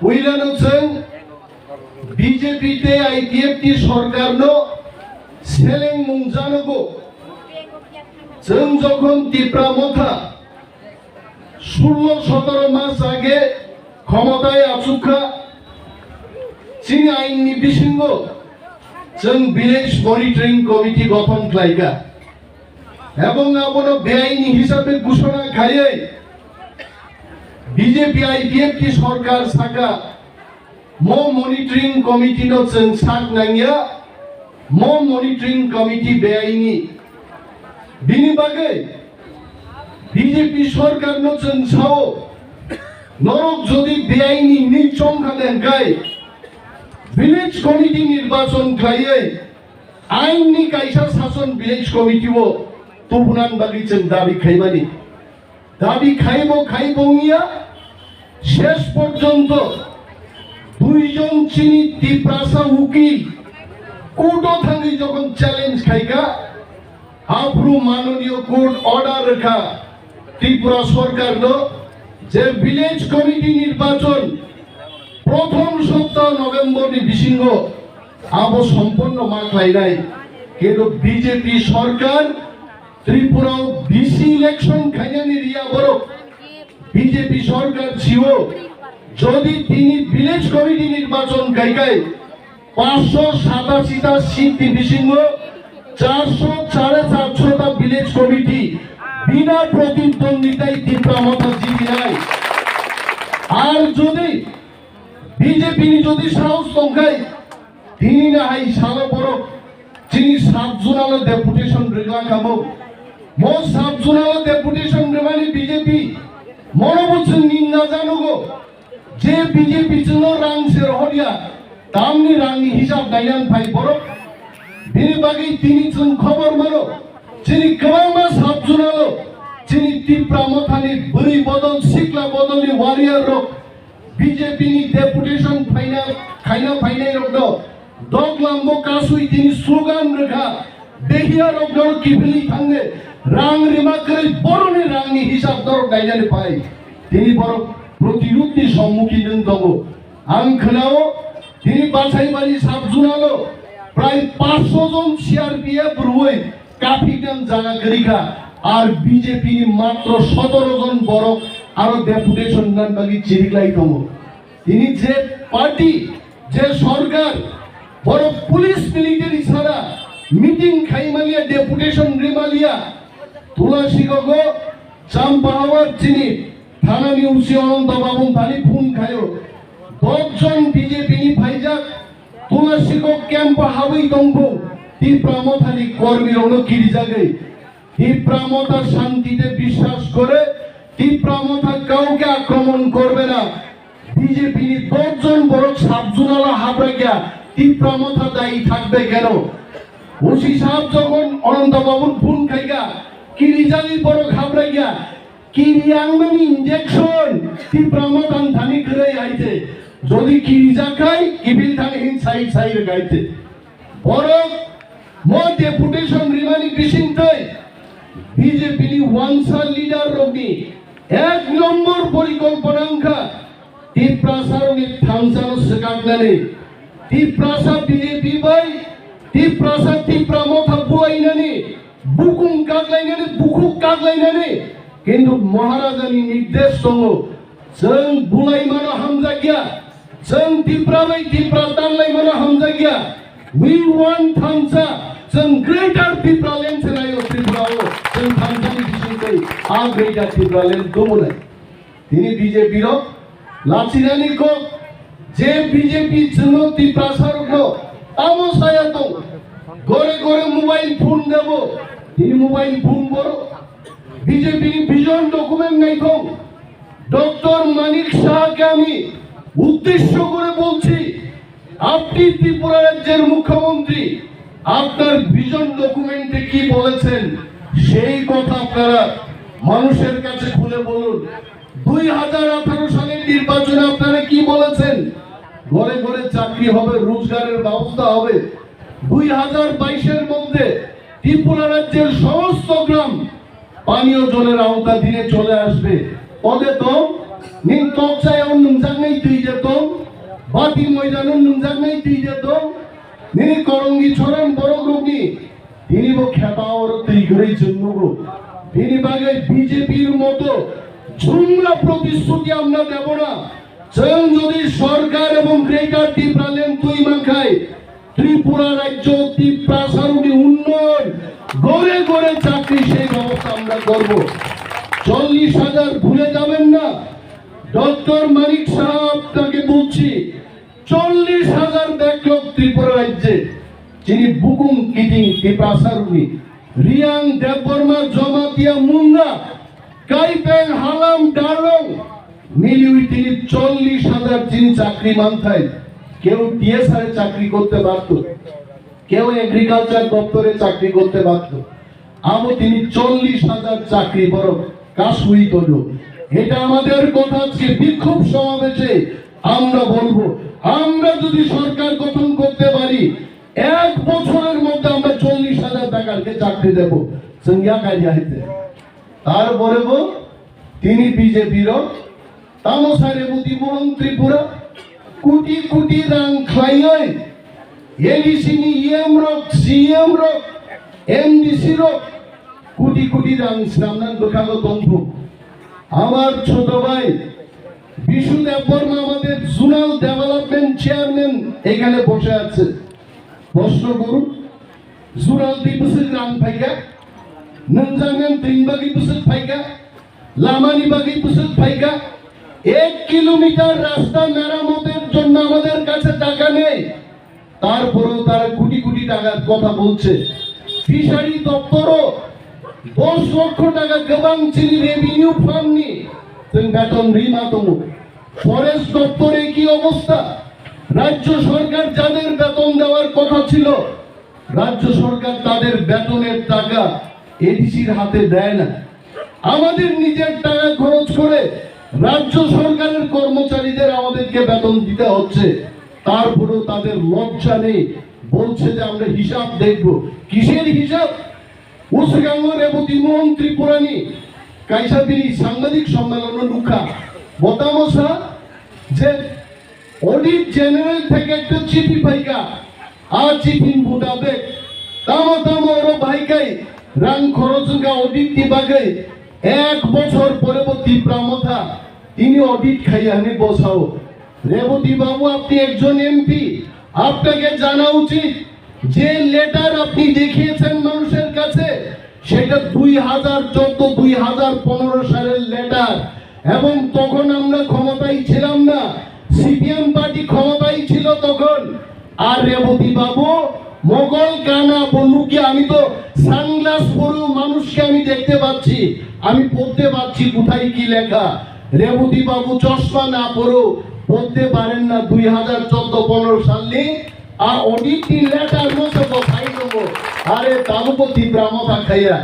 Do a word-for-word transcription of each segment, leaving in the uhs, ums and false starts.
Puilano chwng B J P tei I P F T sorkarno seleng mung janogo. Chwng jokhon Tipra Motha sullo sotoro mas age khomotai achukha, chini ainni bisingo chwng Village Monitoring Committee gothon khlaikha. Ebong abono beaini hisabe gusona khaiwi B J P I P F T sorkar saka, mo monitoring committee no chwng sak nangya, mo monitoring committee beaini. Bini bagwi B J P sorkar no chwng sao, norok jodi beaini hinwi chongkha de hwnkhe village committee nirbachon khlaiwi ain ni kaisa sason village committee o tubunani bagwi chwng dabi khaimani. Dabi khaibo khaibo wngya, ses porjonto duijon chini Tiprasa ukil court o thangwi jokhon challenge khaikha, aphuru manoniyo court order rwkha Tripura sorkarno je village committee nirbachon prothom sopta November ni bisingo abo somponno ma khlainai. Kintu B J P sorkar Tripura o V C election khainani riya borok. B J P sorkar sio jodi tini village committee nirbachon khaikhai, paanch sho satashi ta seat ni bisingo char sho, sare char sho ta village committee bina protidwonditai Tipra Motha jitinai. Ar jodi B J P ni jodi sahos tongkhai, tini na hai salo borok chini sub zonal o deputation rwgla kamo. Mo sub zonal o deputation rwmani B J P mono bo chwng ninda janugo je B J P chwngno rang se rohorya, tamni rangni hisab nainan phai borok. Bini bagwi tini chwng khobor mano, chini kwbangma sub zonal o chini Tipra Mothani bwrwi bodol sikla bodolni warrior rok B J P ni deputation phaina, khaina phainai rokno doglambo kasui tini slogan rwkha, behiya rokno kiphilwi thangne rang rima kwrwi boroni rangni hisab norok nainani phai. Tini borok protirudni sommukhin wng tongo. Ang khwnao tini Basaibari sub zonal o prai paanch sho jon C R P F rwui kaphiknang jaga kwrwi kha, ar B J P ni matro sotoro jon borok aro deputation nan bagwi chiriklai tongo. Tini je party, je sorkar, borok police military sara meeting khaimaliya, deputation rimaliya, Tulasigogo Champahawar chini thanani O C Ananta Babu thani phone khaio. Dok jon B J P ni phaijak Tulasigo camp o habwi tongbo Tipra Mothani kormi rokno kirijagwi. Tipra Motha shantite biswas kore, Tipra Motha kauke akromon korbe na. B J P ni dok jon borok sub zonal o habrakya, Tipra Motha dayi thakbe keno? O C sahab jokhon Ananta Babu phone khaika, kirijagwi borok habrakya, Kiri ang mani injection, Tipra Motha thani kwrwi haite. Jodi kiri jakai, kiphil thani hin sai sai rwk haite. Borok mo deputation rimani bisingtwi B J P ni wansa leader rokni ek nombor porikolpona wngkha Tiprasa rokni thansano swkaknani. Tiprasa B J P bai, Tiprasa Tipra Motha bulainani. Bukung kaglainani, bukhuk kaglainani, kintu Maharajani nirdesh tongo, chwng bulaimano hamjakya, chwng Tipra bai Tipra tanlaimano hamjakya. We want thansa, chwng Greater Tipraland se naio Tripura o, chwng thansani bisingtwi a Greater Tipraland tumunai. Tini B J P rok lachinani kok, je B J P chwngno Tiprasa rokno tamo saya tong, gore gore mobile phone debo, tini mobile phone boro. B J P ni vision document naithok, Doctor Manik Saha ke ami উদ্দেশ্য করে বলছি, আপনি ত্রিপুরা রাজ্যের মুখ্যমন্ত্রী, আপনার ভিশন ডকুমেন্টে কি বলেছেন, সেই কথা আপনারা মানুষের কাছে খুলে বলুন। দুই হাজার আঠারো সালের নির্বাচনে আপনারা কি বলেছেন? ঘরে ঘরে চাকরি হবে, রোজগারের ব্যবস্থা হবে। দুই হাজার বাইশের মধ্যে ত্রিপুরা রাজ্যের সমস্ত গ্রাম পানীয় জলের আওতাধীনে চলে আসবে। পদে তো Nini tokchayao nwngjaknai twi de tong, bati moidano nwngjaknai twi de tong, nini korongi choron borok rokni tini bo khepa oro twi kwrwi chwng nugo. Bini bagwi B J P-r moto jhumla protishruti amra debo na. Chwng jodi sorkar ebong Greater Tipraland twi mankhai, Tripura rajyo Tiprasarokni unnoyon, gore gore chakri sei bebosta amra korbo. চল্লিশ হাজার ভুলে যাবেন না। ডক্টর মানিক সাহা আপনাকে বলছি, চল্লিশ হাজার ব্যাকলগ ত্রিপুরা রাজ্যে যিনি বুকুম কিটিং টিপাসারুনি রিয়াং দেববর্মা জমাতিয়া মুন্ডা কাইপেং হালাম ডারলং মিলিউই তিনি চল্লিশ হাজার যিনি চাকরি মানথাই। কেউ টিএসআর এ চাকরি করতে পারত, কেউ এগ্রিকালচার দপ্তরে চাকরি করতে পারত। Abo tini চল্লিশ হাজার চাকরি borok kasui tono. এটা আমাদের কথা আজকে বিক্ষোভ সমাবেশে আমরা বলবো। আমরা যদি সরকার গঠন করতে পারি, এক বছরের মধ্যে আমরা চল্লিশ হাজার বেকারকে চাকরি দেব। Chwng ya kaiya hai te. Tarpore bo tini B J P rok tamo sare Modi Mohan Tripura koti koti rang khlaiwi A D C ni E M rok, C E M rok, M D C rok koti koti rang swnamnani bwkhango tongthung. আমার ছোট ভাই বিশু দেববর্মা আমাদের zonal development chairman এখানে বসে আছে। প্রশ্ন করুন, জোনাল দুই বছর গ্রাম পাইকা, নঞ্জাঙ্গান তিন বাগি বছর পাইকা, লামানি বাগি বছর পাইকা, এক কিলোমিটার রাস্তা মেরামতের জন্য আমাদের কাছে টাকা নেই। তারপরেও তারা কোটি কোটি টাকার কথা বলছে। ফিশারি দপ্তরও দশ লক্ষ টাকা গোবাং চিনি রেভিনিউ ফান্ড নিয়ে তুমি বেতন রিমা তমুক। ফরেস্ট দপ্তরে কি অবস্থা? রাজ্য সরকার যাদের বেতন দেওয়ার কথা ছিল, রাজ্য সরকার তাদের বেতনের টাকা এডিসির হাতে দেয় না। আমাদের নিজের টাকা খরচ করে রাজ্য সরকারের কর্মচারীদের আমাদেরকে বেতন দিতে হচ্ছে, তারপরেও তাদের লজ্জা নেই, বলছে যে আমরা হিসাব দেখব। কিসের হিসাব? Usgango Reboti Mohan Tripurani kaisa bini sangbadik sommelon nukha. Botamo sa je Audit General theke ekta chithi phaikha, a chithi mutabek tamo tamo oro bahai khai rang khoroch wngkha audit ni bagwi, ek bochor pore bo Tipra Motha tini audit khaiya hwnwi bo sao. Reboti babu, apni ekjon M P, apnake jana uchit je letter apni dekhiyechenn manusher kache, সেটা দুই হাজার চৌদ্দ দুই হাজার পনেরো সালের লেটার, এবং তখন আমরা ক্ষমতায় ছিলাম না, সিপিএম পার্টি ক্ষমতায় ছিল তখন। আর রেবতী বাবু, মোগল কানা বলুকে আমি তো সানগ্লাস পরেও মানুষকে আমি দেখতে পাচ্ছি, আমি পড়তে পারছি কোথায় কি লেখা। রেবতী বাবু চশমা না পরেও পড়তে পারেন না দুই হাজার চৌদ্দ পনেরো সাল নিয়ে। আর অডিট নি লেটার মতো বসাই দেবো। আরে তালুকো তিপ্রা মাথা খাইয়া।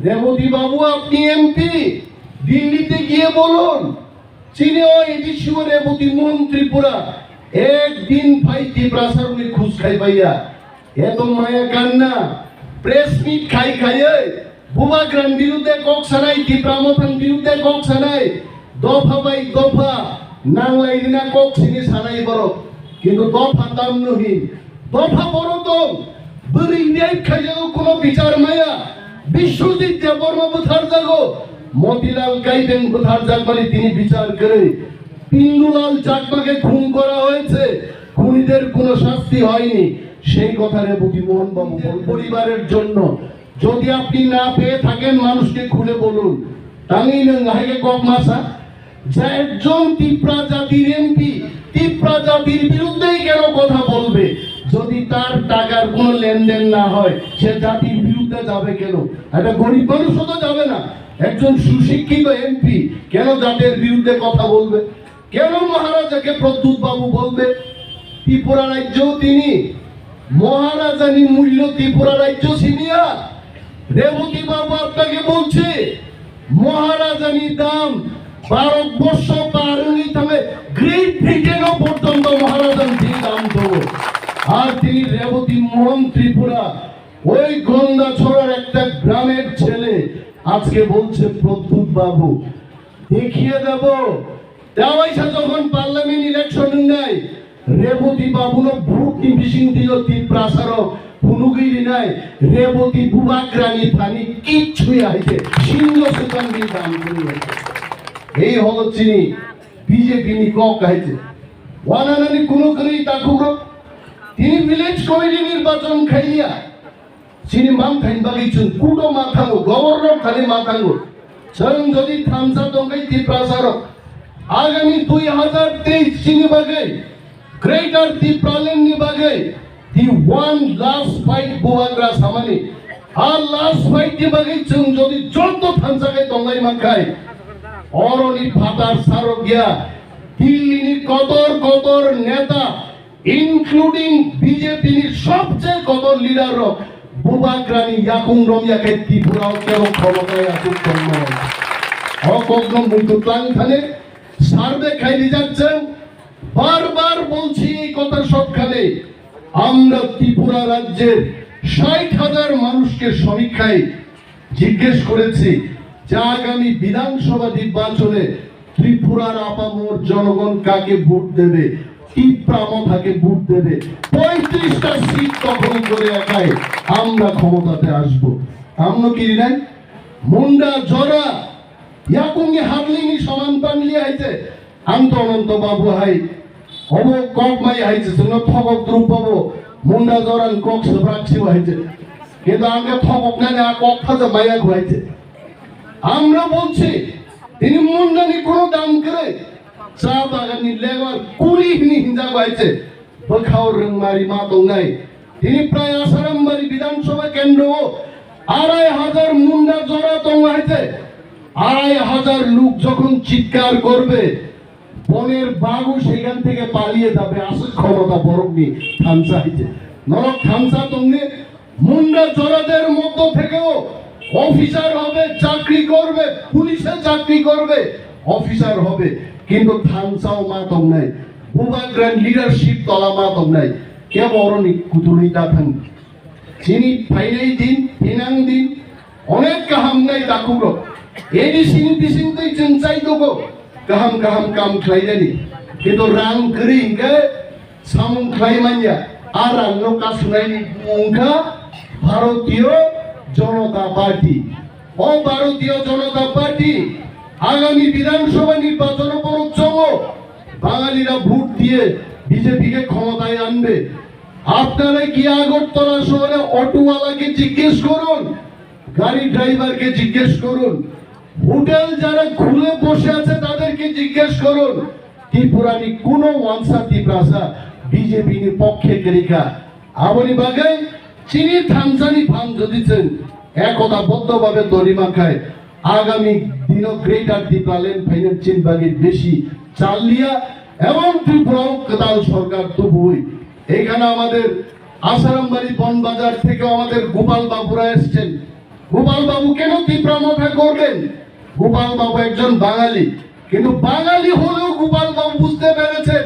রেবতী বাবু, আপনি এমপি, দিল্লিতে গিয়ে বলুন, চিনে ও এডিসি ও রেবতী মোহন ত্রিপুরা, একদিন ভাই তিপ্রা সারুনি খুশ খাই পাইয়া। এত মায়া কান্না, প্রেস মিট খাই খাইয়ে, Bubagrani birudde kok sanai, Tipra Mothani birudde kok sanai, dopha bai dopha nanglai rina kok sini sanai borok. Kintu dopha tamno hin? Dopha boro tong, bwrwi rape khaijago, kuno bichar maya. Biswajit Debbarma bwtharjago, Motilal Kaibeng bwtharjakmani tini bichar kwrwi. Pindulal Chakmake খুন করা হয়েছে, খুনিদের কোনো শাস্তি হয়নি। সেই কথা রেবতী মোহন বাবু বল-, পরিবারের জন্য যদি আপনি না পেয়ে থাকেন, মানুষকে খুলে বলুন। Tangwi nwng haike kok masa, যে একজন তিপ্রা জাতির এমপি তিপ্রা জাতির বিরুদ্ধেই কেন কথা বলবে? যদি তার টাকার কোনো লেনদেন না হয়, সে জাতির বিরুদ্ধে যাবে কেন? একটা গরিব মানুষও তো যাবে না। একজন সুশিক্ষিত এমপি কেন জাতির বিরুদ্ধে কথা বলবে? কেন মহারাজাকে প্রদ্যুৎ বাবু বলবে? ত্রিপুরা রাজ্য তিনি মহারাজানি মূল্য ত্রিপুরা রাজ্য চিনিয়া রেবতী বাবু আপনাকে বলছি, মহারাজানি দাম ভারতবর্ষ পারুনি থামে গ্রেট ব্রিটেনও পর্যন্ত মহারাজানি দাম দেব। আর তিনি রেবতী মোহন ত্রিপুরা, ওই গন্ডাছড়ার একটা গ্রামের ছেলে, আজকে বলছে প্রদ্যুৎ বাবু দেখিয়ে দেব Tewaisa jokhon parliament election wngnai, Reboti babuno vote ni bising twiyo Tiprasa rok phunugwi rinai, Reboti bubagrani thani kichhu ya hai se, singno swkang di dam kwrwi hai se. Ei holo chini B J P ni kok hai se. Wananani kuno kwrwi takhuk rok. Tini village committee nirbachon khaiya. Chini manthaini bagwi chwng kuto ma thango, governor thani ma thango. Chwng jodi thansa tongkhe Tiprasa rok, agami dui hazar teis chini bagwi, Greater Tipraland ni bagwi, the one last fight bubagra samani. A last fight ni bagwi chwng jodi joto thansa khe tonglai mankhai, oroni phatar sarok ya, Delhi ni kotor kotor neta, including B J P ni sobche kotor leader rok bubagrani yakung romya khe Tripura o kebo khomotai achuk tongmani. O kokno muitu tlang thani survey khai rijak chwng, bar bar bolchi ei kotha sobkhane, আমরা ত্রিপুরা রাজ্যের ষাট হাজার মানুষকে সমীক্ষায় জিজ্ঞেস করেছি যে আগামী বিধানসভা নির্বাচনে ত্রিপুরার আপামর জনগণ কাকে ভোট দেবে, তিপ্রা মথাকে ভোট দেবে, পঁয়ত্রিশটা সিট দখল করে একাই আমরা ক্ষমতাতে আসব। Tamno kiri nai? Munda jora, yakungni hadlini soman panli haite, ang to Ananto Babu hai, obo kok mai hai se, chwngno thokok drup bobo, Munda joran kok swbrak sibo hai se. Kintu ang khe thokok nani a kok phaja maya hai se. Amra bolchi, tini Mundani kono dam kwrwi, cha baganni lebar kuli hini hinja hai se. Bwkhao rwngmari ma tongnai. Tini prai Asarambari Bidhan Sabha kendro o arai hajar Munda jora tongo hai se. Arai hajar luk jokhon chitkar korbe, বনের বাঘও সেখান থেকে পালিয়ে যাবে, আসল ক্ষমতা বরং নেই, থামসা হয়েছে। নরক থামসা তঙ্গে মুন্ডা জরাদের মধ্য থেকেও অফিসার হবে, চাকরি করবে, পুলিশে চাকরি করবে, অফিসার হবে, কিন্তু থামসাও মা তম নাই, বুবাগ্রান লিডারশিপ তলা মা তম নাই, কে বড় নি কুতুরি তা থাং। Chini phainai din, phinang din, onek kaham nai takhuk rok. A D C ni bising twi chwng chai tongo, kaham kaham kam khlainani. Kintu rang kwrwi hinkhe samung khlai manya. A rang no kasunai ni wngkha Bharatiya Janata Party. O Bharatiya Janata Party agami Bidhan Sabha nirbachon o borok chongo. Bangalira vote diye B J P ke ক্ষমতায় আনবে। আপনারা গিয়ে আগরতলা শহরে অটোওয়ালাকে জিজ্ঞেস করুন, গাড়ি ড্রাইভারকে জিজ্ঞেস করুন, হোটেল যারা খুলে বসে আছে তাদেরকে জিজ্ঞেস করুন, ত্রিপুরানি কোনো ওয়ানসা তিপ্রাসা বিজেপি ni পক্ষে কেরিকা। Aboni bagwi chini thansani phan jodi chwng ekotaboddho bhabe toni mankhai, agami dino Greater Tipraland phainani chini bagwi besi challiya ebong Tripura o kwtal sorkar tubui. এখানে আমাদের আসারামবাড়ি বনবাজার থেকে আমাদের গোপাল বাবুরা এসছেন। গোপাল বাবু কেন তিপ্রা মথা করবেন? গোপাল বাবু একজন বাঙালি, কিন্তু বাঙালি হলেও গোপাল বাবু বুঝতে পেরেছেন,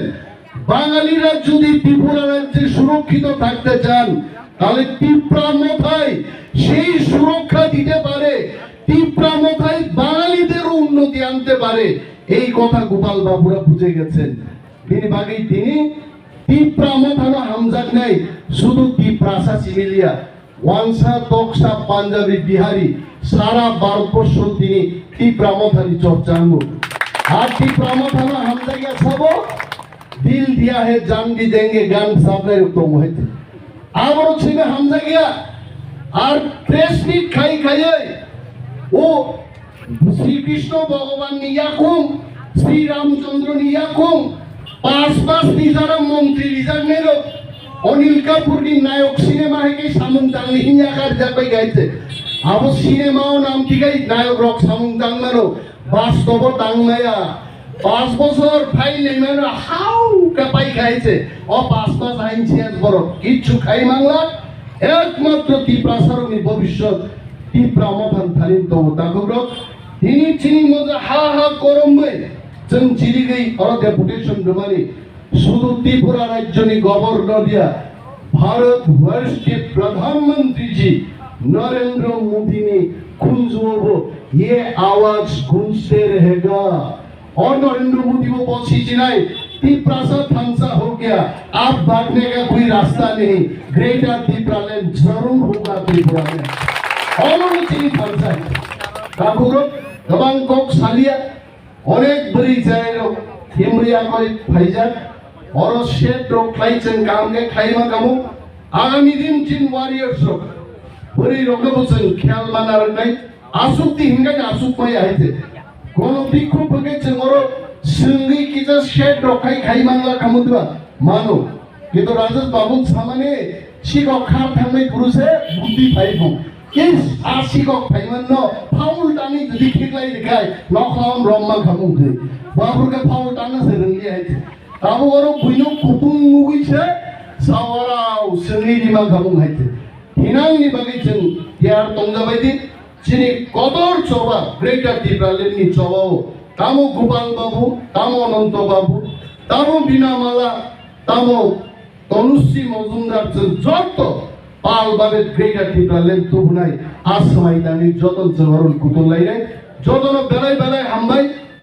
বাঙালিরা যদি ত্রিপুরা রাজ্যে সুরক্ষিত থাকতে চান, তাহলে তিপ্রা মথাই সেই সুরক্ষা দিতে পারে, তিপ্রা মথাই বাঙালিদেরও উন্নতি আনতে পারে। এই কথা গোপাল বাবুরা বুঝে গেছেন। Bini bagwi tini Tipra Mothano hamjaknai sudu Tiprasa simi liya, Wansa, Toksa, Punjabi, Bihari, sara Bharatborsho tini Tipra Mothani chorcha wngo. Ar Tipra Mothano hamjakya sabo, "Dil diya hai jaan bhi denge" gan sabnai rok tongo hai. Aborok simi hamjakya, ar press meet khai khaiwi o Sri Krishna Bhagavan ni yakung, Sri Ramchandra ni yakung, pas pas ni jara montri rijaknai rok, Anil Kapoor ni nayok cinema hai khe samung tangni hinya kar jak bai gaite. Abo cinema o nam tigai nayok rok samung tangmano, bastobo tangmaya. Pas bosor phai lemano hau ka pai khai se. O pas pas hain sias borok kichu khai mangla. Ekmatro Tiprasarokni bobishyot Tipra Mothan thanin tongo takhuk rok. Tini chini moja ha ha korombai chwng chirigwi oro deputation rwmani sudu Tripura rajyoni governor ya Bharat Varsh ke Pradhan Mantri ji Narendra Modi ni khunjuobo ye awaj gunjte rahega. और नरेंद्र मोदी वो बहुत सींची नहीं, तिप्रासा थांसा हो गया, अब भागने का कोई रास्ता नहीं, ग्रेटर तिप्रालैंड जरूर होगा त्रिपुरा में। All over chini thansa. Kakuro, gabang kok salia, onek beri jairo, himri akoi phaijak, oro shed rok khlai cheng kam ke khlai ma kamo, agami din chin warriors rok, beri rok bo cheng khel mana rok nai, asuk ti hingai asuk mai ahite. Kono bikhu bwkhe chwng oro swngwi kisa shed rok khai khai mangla khamundwa mano. Kintu Rajesh Babu samani sikok khar thangnai puru se buddhi phai bo. Is a sikok phaiman no foul tani jodi khiklai rikhai nokhlaon romma khamung khe. Babu khe foul tana se rwngli hai. Abo oro buino kutung nugwi se sawarao swngwi rima khamung hai. Hinangni bagwi chwng tiyar tongjabai di. Chini kotor choba, Greater Tipraland ni choba o, tamo Gopal Babu, tamo Ananto Babu, tamo Bina Mala, tamo Tanusri Majumdar, chwng joto pal babe Greater Tipraland tubunai aswai dani joto chwng oro kutung lainai, joto no belai belai hambai,